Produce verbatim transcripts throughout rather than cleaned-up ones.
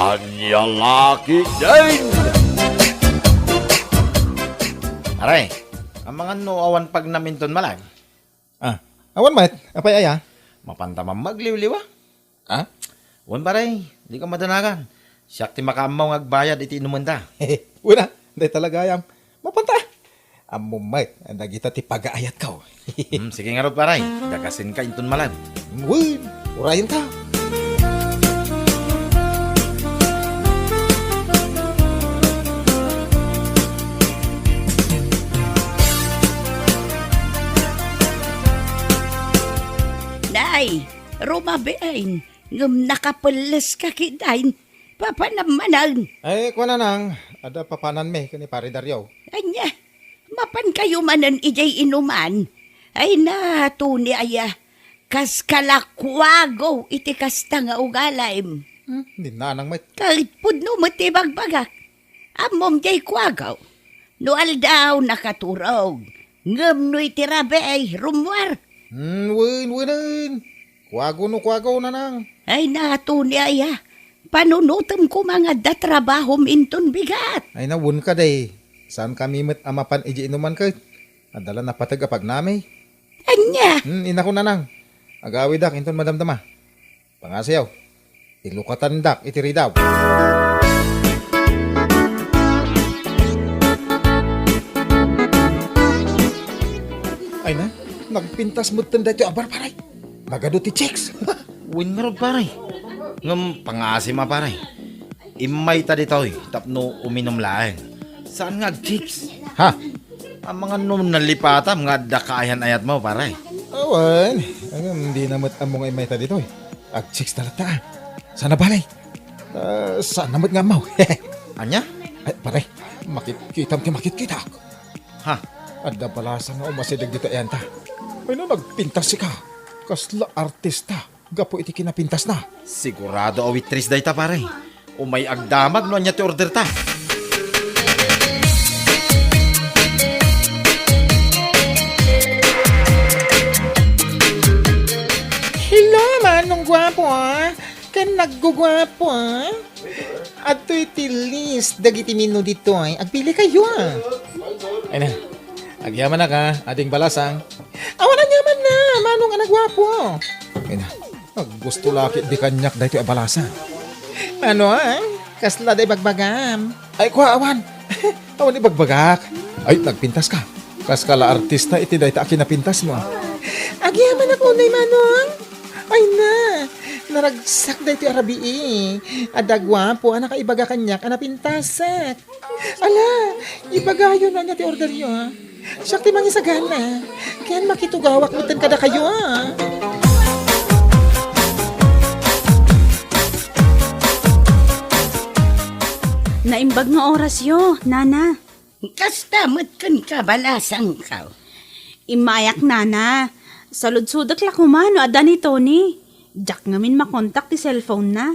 Ania la ketdin? Pare, amangan no awan pagnam inton malag? Ah, awan met. Apay aya? Mapanta man magliwliwa. Ah? Wen, pare, dika madanagan. Siak ti makaammo nga agbayad iti inumenta. Wen a, dayta la gayam. Mapanta. Ammom met, dagita ti pagaayatko. Hmm, sige ngarud, pare. Dagasenka inton malag. Wen, urayenka. Nay, rumabiin, ngem nakapelleska ketdin. Papanam manen. Ay, kuana nang, adda papananmi ken ni Pare Dario. Ania, mapankayo manen idiay inuman? Ay na, Tony aya, kas kalakuago iti kasta nga ugalim. Hmm, dinna nang met. Ket pudno met ti bagbagak. Ammom diay kuagaw. No aldaw, nakaturog. Ngem no iti rabii, rummuar. Hmm, wen, wenen. Kuago no kuagaw, nanang. Ay na, Tony aya. Panunotem koma nga adda trabahom inton bigat. Ay na, wen kadi. Saan kami met a mapan iti inuman ket? Adda la napateg a pagnami. Ania? Hmm, inako, nanang. Agawidak inton madamdama. Pangasiyo, ilukatandak iti ridaw. Ay na, nagpintas metten daytoy a bar, pare. Nagadu ti chicks. Wen ngarud, pare. Ngem pangaasim a, pare. Immayta ditoy tapno uminum laeng. Saan nga agchicks? Ha? Amangan no nalipatam nga adda kaayan-ayatmo, pare. Awan. Ngem dina met ammo nga immayta ditoy. Agchicks talaga. Sana bale. Ah, saan na met nga ammo? Ania? Ay, pare, makitkitam ti makitkitak. Ha? Adda balasang nga umasideg ditoy ayanta. Ay na, nagpintas sika. Kasla artista. Gapu iti kinapintasna. Sigurado a waitress dayta, pare. Umay agdamag no ania ti orderta. Hello, Manong Guapo, ah. Ken nagguguapo, ah. Adtoy ti list dagiti menu ditoy. Agpili kayo, ah. Ay na. Agyamanak, ah, ading balasang. Awan aniaman na, Manong a naguapo. Ay na. Aggusto la ketdi kaniak daytoy a balasang. Ano, ah? Kasla da ibagbagam? Ay, kua, awan. Awan ibagbagak. Ay, nagpintas ka. Kas ka la artista iti dayta a kinapintas mo. Agyamanak unay, Manong. Ay na, naragsak daytoy a rabii. Adda guapo a nakaibaga kaniak a napintasak. Ala, ibagayo no ania ti orderyo, ah. Siak ti mangisagana. Ken makitugawak metten kadakayo, ah. Naimbag nga orasyo, nana. Kasta met kenka, balasangko. Immayak, nana. Saludsodek la koma no adda ni Tony. Diak ngamin makontak ti cellphone na.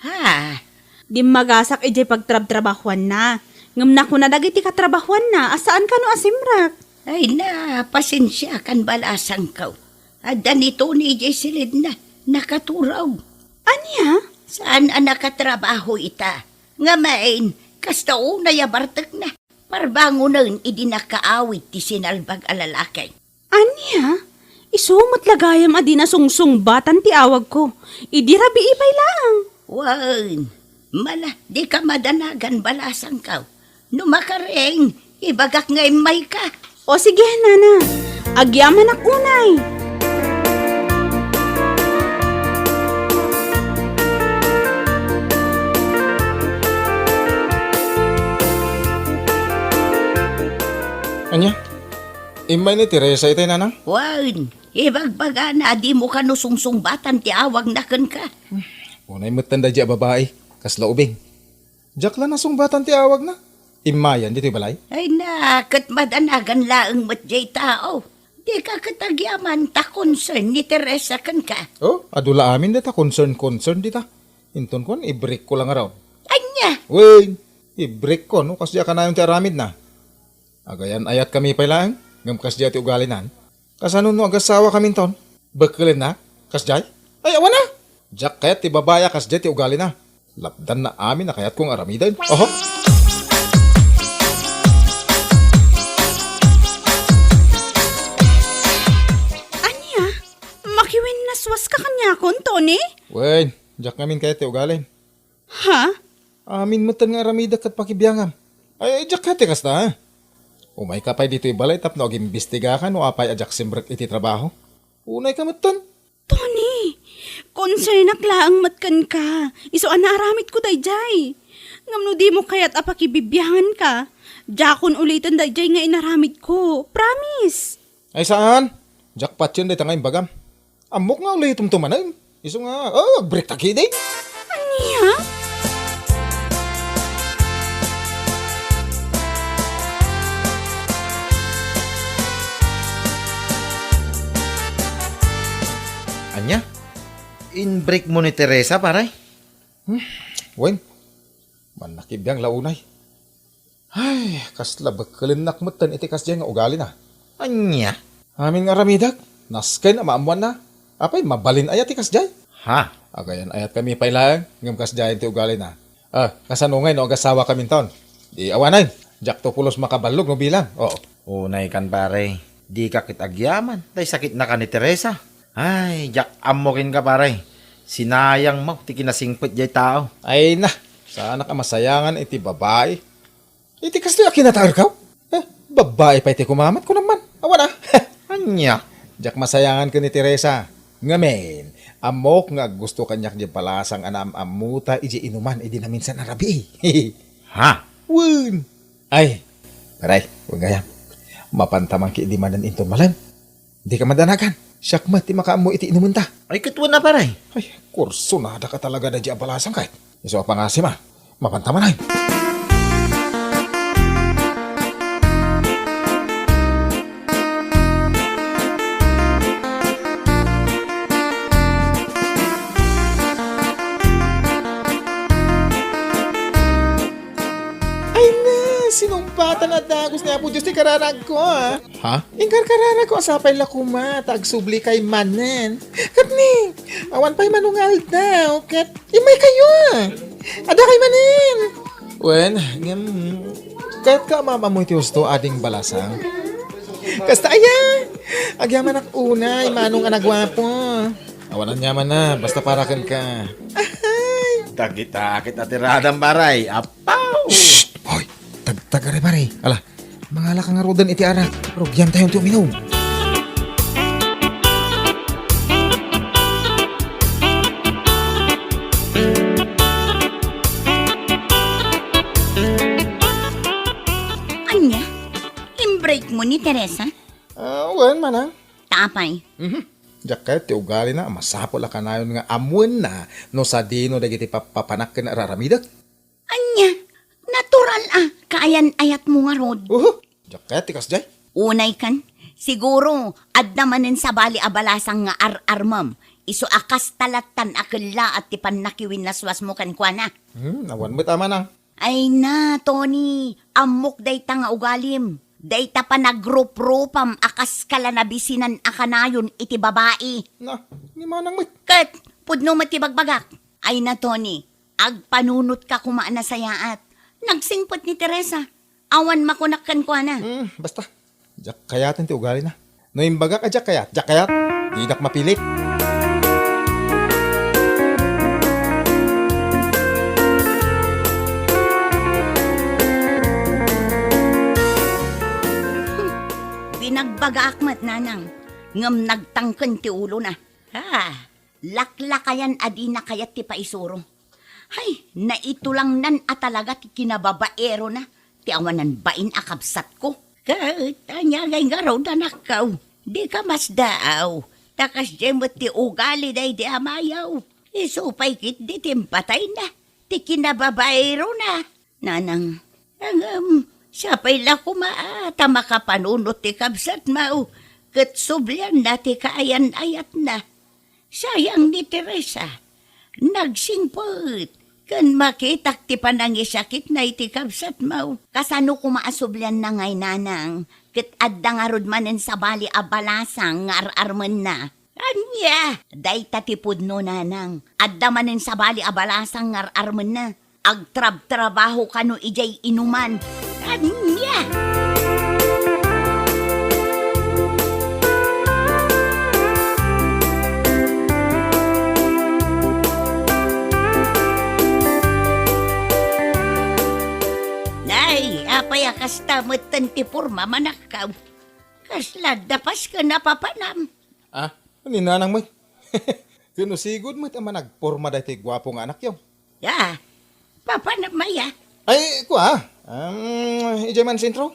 Ha? Dimmagasak idiay pagtrabtrabahuanna. Ngem nakuna dagiti katrabahuanna a saan kano a simrek. Ay na, pasensiakan, balasangko. Adda ni Tony idiay silidna. Nakaturog. Ania? Saan a nakatrabaho ita. Ngamin, kasta unay a bartekna. Parbangonen idi nakaawid ti sinalbag a lalaki. Ania? Isu met la gayam a di nasungsungbatan ti awagko. Idi rabii pay laeng. Wen, mala, dika madanagan, balasangko. No makaring, ibagak nga immayka. O sige, nana. Agyamanak unay. Ania? Immay ni Teresa itay, nanang? Wen, ibagbagana a dimo kano sungsungbatan ti awagna kenka. Unay metten daydi a babai, kasla ubing. Diak la nasungbatan ti awagna. Immayan ditoy balay? Ay na, ket madanagan laeng met diay tao. Dika ket agyaman ta concern ni Teresa kenka. Oh, adu la amin dayta concern-concern dita. Inton kuan, ibrekko la ngarud. Ania? Wen, ibrekko no kasdi a kanayon ti aramidna. Agayan-ayatkami pay laeng, ngem kasdiay ti ugalinan. Kasano no agasawakaminton? Bekkelennak? Kasdiay? Ay, awan a! Diak kayat ti babai a kasdiay ti ugalina. Lapdanna amin a kayatko nga aramiden. Oho. Ania? Makiwinnaswaska kaniakon, Tony? Wen, diak ngamin kayat ti ugalim. Ha? Amin metten nga aramidek ket pakibiangam. Ay, diak kayat ti kasta, ha? Umayka pay ditoy balay tapno agimbistigaka no apay a diak simrek iti trabaho. Unayka metten. Tony, konsernak laeng met kenka. Isu a naaramidko daydiay. Ngem no dimo kayat a pakibibianganka, diakon uliten daydiay nga inaramidko. Promise. Ay, saan? Diak patien dayta nga imbagam. Ammok nga ulitemto manen. Isu nga, oh, agbreak ta ketdi. Ania? Ania? Inbreakmo ni Teresa, pare? Hmm, wen. Mannakibiang la unay. Ay, kasla bekkelennak metten iti kasdiay nga ugalina. Ania? Amin nga aramidek, nasken a maammoanna. Apay, mabalin aya ti kasdiay? Ha? Agayan-ayatkami pay laeng, ngem kasdiayen ti ugalina. Ah, kasano ngay no agasawakaminton? Di awanen, diakto pulos makaballog no bilang. Oo. Unaykan, pare. Dika ket agyaman, tay sakitnaka ni Teresa. Ay, diak ammo kenka, pare. Sinayangmo ti kinasingpet jay tao. Ay na, saanak a masayangan iti babai. Iti kastoy a kinataerkaw? Eh, babai pay ti kumamat, kunam man. Awan a. Ania? Diak masayangan ken ni Teresa. Ngamin, ammok nga aggusto kaniak di balasang a naam-ammota iti inuman idi naminsan a rabii. Ha? Wen. Ay, paray, wen gayam. Mapanta man ketdi manen inton malem. Dika madanagan. Siak met ti makaammo iti inumenta. Ay, ket wen a, pare. Ay, kursunada ka talaga daydi a balasang ket. Isu a pangasim a. Mapanta manen. Ay na, sinumpatan a dagus ni Apo Dios ti kararagko, a. Ha? Inkarkararagko a sapay la koma ta agsublikayo manen. Ket ni, awan pay manungaldaw, ket immaykayo, a. Adda kay manen. Wen, ngem, kayatka a maam-ammo iti husto, ading balasang? Kasta aya, agyamanak unay, manong a naguapo. Awan aniaman na, basta para kenka. Ahay! Dagita ket atiradam, pare. Apaw! Shh! Hoy! Tagtagari, pare. Ala, mangalaka ngaruden iti arak. Rugiantayonto uminom. Ania? Inbreakmo ni Teresa? Ah, wen, manang. Ta apay? Mhm. Diak kayat ti ugalina a masapul a kanayon nga ammoenna no sadino dagiti pappapanak ken ar-aramidek. Ania? Natural a kaayan-ayatmo ngarud. Uhu, diak kayat ti kasdiay. Unaykan, siguro, adda manen sabali a balasang nga ar-armem, isu a kasta lattan a kellaat ti pannakiwinnaswasmo kenkuana. Hmm, awan met a manang. Ay na, Tony, ammok dayta nga ugalim. Dayta panagruprupam a kaskala nabisinan a kanayon iti babai. Na, ni manang met. Ket, pudno met ti bagbagak. Ay na, Tony, agpanunotka koma a nasayaat. Nagsingpet ni Teresa. Awan makunak kenkuana. Hmm, basta. Diak kayaten ti ugalina. No imbagak a diak kayat, diak kayat. Dinak mapilit. Binagbagaak met, nanang, ngem nagtangken ti ulona. Ha, laklakayan a dina kayat ti paisuro. Hay, naitulangnan a talaga ti kinababaerona ti awanan bain a kabsatko. Ket ania ngay ngarud, anakko? Dika masdaaw, ta kasdiay met ti ugali daydi a mayaw. Isu pay ketdi ti impatayna, ti kinababaerona. Nanang, ngem, siapay la koma a ta makapanunot ti kabsatmo, ket sublianna ti kaayan-ayatna. Sayang ni Teresa. Nagsingpet ken makitak ti panangisakitna iti kabsatmo. Kasano koma a sublianna ngay, nanang, ket adda ngarud manen sabali a balasang nga ar-armenna? Ania? Dayta ti pudno, nanang. Adda manen sabali a balasang nga ar-armenna. Agtrabtrabaho kano idiay inuman. Ania? Nay, apay a kasta metten ti pormam, anakko? Kasla adda pasken a papanam? Ah, ni nanang met. Ken no sigud met a managporma daytoy guapo nga anakyo. Ya, papanam aya? Ay, kua, um, idiay man sentro.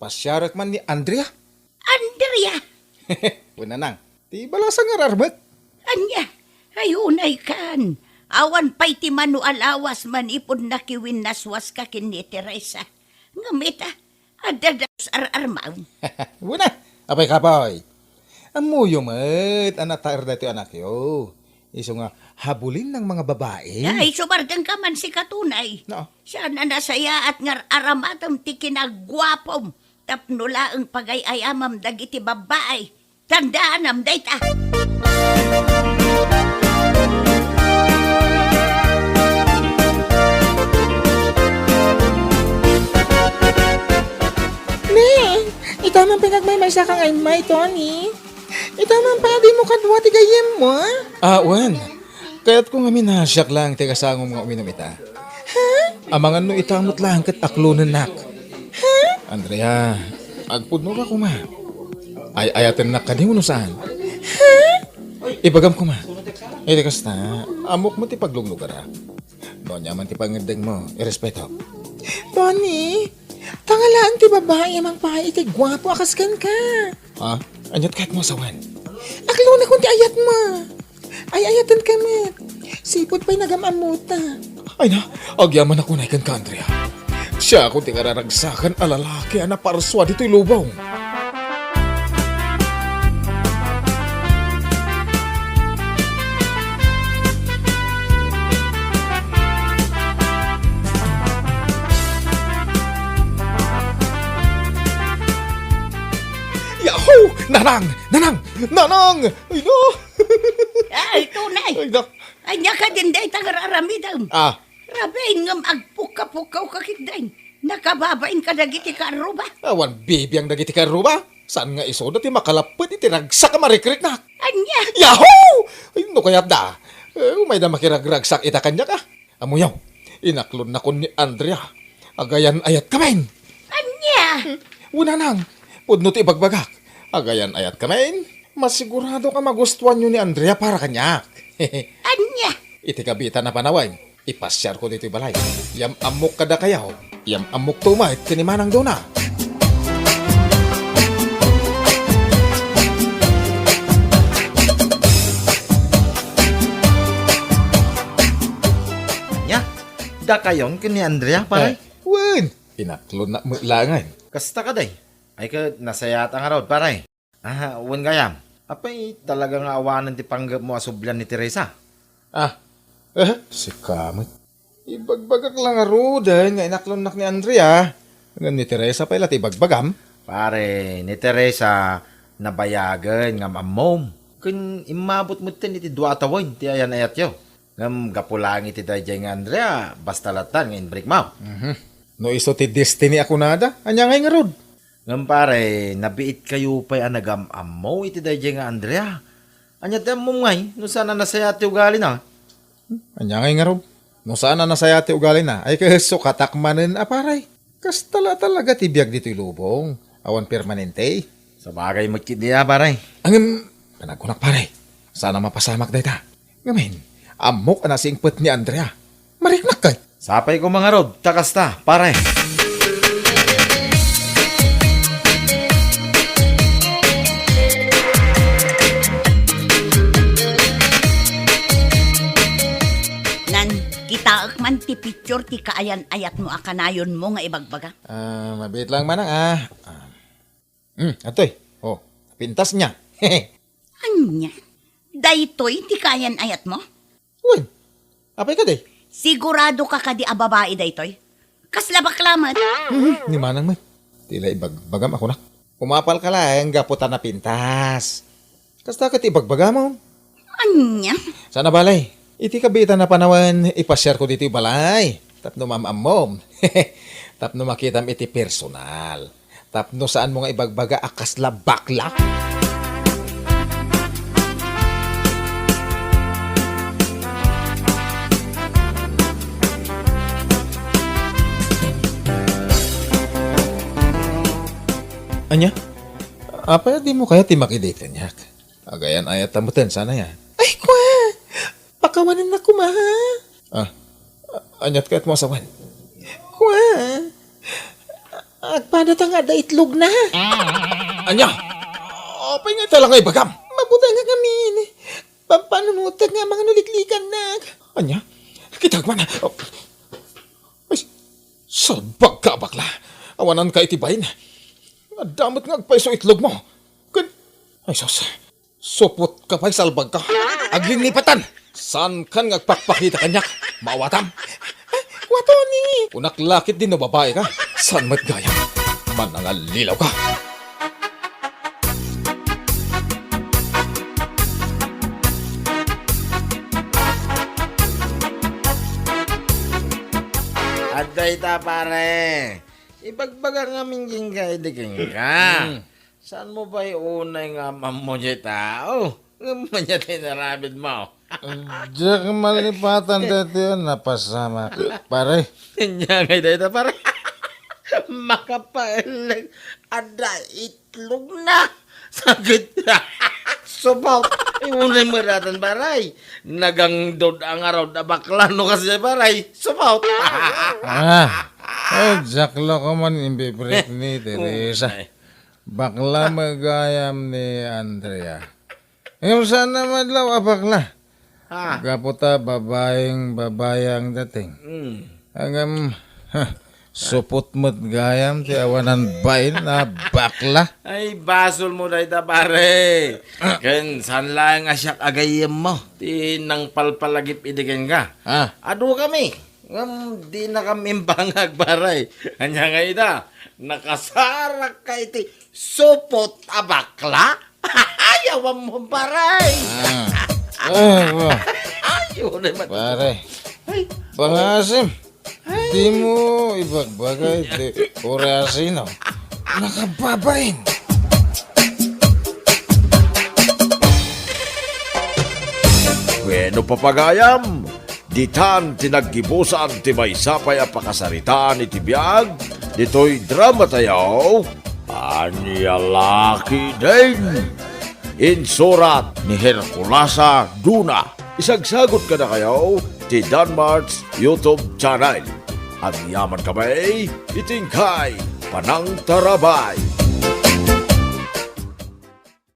Pasiarek man ni Andrea. Andrea? Wen, nanang, ti balasang nga ar-armek. Ania? Ay, unay kan. Awan pay ti mano a lawas manipud nakiwinnaswaska ken ni Teresa. Ngem ita, adda dagus ar-armaw. Wen a, apay kapoy? Ammoyo met a nataer daytoy anakyo. Isu nga habulin ng mga babae. Ay, sumardengka man sika, Tunay. No. Saan a nasayaat nga ar-aramatem ti kinaguapom tapno laeng pagay-ayamam dagiti babbai. Tandaanam dayta. Ne, ita man pay nagmaymaysa ka nga immay, Tony. Ita man pay a dimo kadua ti gayyemmo, a? Ah, wen. Kayatko ngamin a siak laeng ti kasangom nga uminum ita. Ha? Amangan no ita met laeng ket aklonennak. Ha? Andrea, agpudno ka koma. Ay-ayatennak kadi wenno saan? Ha? Ibagam koma. Iti kasta, ammok met ti pagluglugarda. No ania man ti pangngeddengmo, irespetok. Tony, tangalaen ti babai a mangpaay iti guapo a kas kenka. Ha? Aniat kayatmo a sawen? Aklonakon ti ayatmo. Ay-ayatenka met. Sipud pay nagam-ammota. Ay na, agyamanak unay kenka, Andrea. Siakon ti kararagsakan a lalaki a naparsua ditoy lubong. Yahoo! Nanang! Nanang! Nanang! Ay, no! Ay, Tunay! Ay, no! Ania kadin dayta nga ar-aramidem? Ah. Rabiin ngem agpukkapukkawka ketdin. Nakababain kadagiti kaarruba. Awan bibiang dagiti kaarruba. Saan nga isuda ti makalappet iti ragsak a marikriknak? Ania? Yahoo! Ay, no kayatda? Eh, umayda makiragragsak ita kaniak, a. Ammoyo, inaklonnakon ni Andrea. Agayan-ayatka met. Ania? Wen, nanang, pudno ti ibagbagak. Agayan-ayatka met. Masiguradok a magustuanyo ni Andrea para kaniak. Ania? Iti kabitan a panawen, ipasiarko ditoy balay. Yam-ammok kadakayo. Yam-ammokto met ken ni Manang Dona. Ania? Dakayon ken ni Andrea, pare? Eh, wen, inaklonnak met laengen. Kasta kadi? Ay, ket nasayaat ngarud, pare. Ah, wen gayam. Apay, talaga nga awanen ti panggepmo a sublian ni Teresa? Ah, eh, sika met. Ibagbagak la ngaruden nga inaklonnak ni Andrea. Ngem ni Teresa pay la ti ibagbagam. Pare, ni Teresa, nabayagen nga am-ammom. Ken immabut metten iti dua a tawen ti ayan-ayatyo. Ngem gapu laeng iti daydiay nga Andrea, basta lattan nga inbrikmo. Mhm. No isu ti destiny a kunada, ania ngay ngarud? Ngem pare, nabiitkayo pay a nagam-ammo iti daydiay nga Andrea. Ania ti ammom ngay no saan a nasayaat ti ugalina? Ania ngay ngarud? No saan a nasayaat ti ugalina, ay ket sukatak manen a pare. Kasta la talaga ti biag ditoy lubong. Awan permanente. Sabagay met ketdi a, pare. Ngem, panagkunak, pare, saan a mapasamak dayta. Ngamin, ammok a nasingpet ni Andrea. Mariknak ket. Sapay koma ngarud ta kasta, pare. Nan, kitaek man ti picture ti kaayan-ayatmo a kanayonmo nga ibagbaga. Ah, mabiit lang manang, ah. Ah. Hmm, atoy. Oh, pintas niya. Ania? Daytoy ti kaayan-ayatmo? Wen, apay kadi? Sigurado ka kadi a babai daytoy? Kasla bakla met. Hmm, ni manang met. Ti la ibagbagam a kunak. Umapal ka laeng gapu ta napintas. Kasta ket ibagbagam? Ania? Saan a bale. Iti kabiitan a panawen, ipasiarko ditoy balay. Tapno maam-ammom. Tapno makitam iti personal. Tapno saanmo nga ibagbaga a kasla bakla. Ania? Apay a dimo kayat ti makidate kaniak? Agayan-ayat ta metten, saan aya? Ay, kua! Pakawanennak koma. Ah, a-, aniat kayatmo a sawen? Kua! Agpadata nga adda itlogna. Ania? Apay nga ita la nga ibagam? Mabutengak ngamin. Pampanunotek nga mangan no liklikannak. Ania? Kitak man. Ay, salbag ka, bakla. Awananka iti bain. Adda met nga agpayso itlogmo. Ken, ay, sus. Supot ka pay, salbag ka. Aglinglipatan. Saan kan nga agpakpakita kaniak? Maawatam. Ay, kua, Tony. Kunak la ketdi no babai ka. Saan met gayam? Manangallilaw ka. Adda ita, pare. Ibagbaga ngamin kenka idi kenka. Hmm. Saanmo pay unay nga am-ammo diay tao? Ngem ania ti inaramidmo? Diak malipatan daytoy a napasamak, pare. Ania ngay dayta, pare? Makapaelleng, adda itlogna. Sakit. Supot. Ay, unay mo datan, pare. Nagangdod a ngarud a bakla no kasdiay, pare. Supot. Ah, ay, diak la koman imbibrik ni Teresa. Unay. Bakla met gayam ni Andrea. Ngem saan a madlaw a bakla. Ah. Gapu ta babaeng babai ang dating. Mm. Ngem, ha, supot met gayam ti awanan bain a bakla. Ay, basolmo dayta, pare. Ah. Ken saan laeng a siak a gayyemmo ti nangpalpalagip idi kenka. Ah. Adukami. Ngem dinakam imbangag, pare. Ania ngay ita? Nakasarakka iti supot a bakla? Ay, awan mo, pare. Ah. Ay, wa. Ay, unay man. Pare. Ay. Pangasim. Ay. Dimo ibagbaga iti orasino. Nakababain. Wenno, papagayam, ditan ti naggibusan ti maysa pay a pakasaritaan iti biag ditoy dramatayo, Ania La Ketdin. Insurat ni Herculasa Duna. Isagsagut kadakayo ti Danmart's YouTube channel. Agyamankami iti inkay panangtarabay.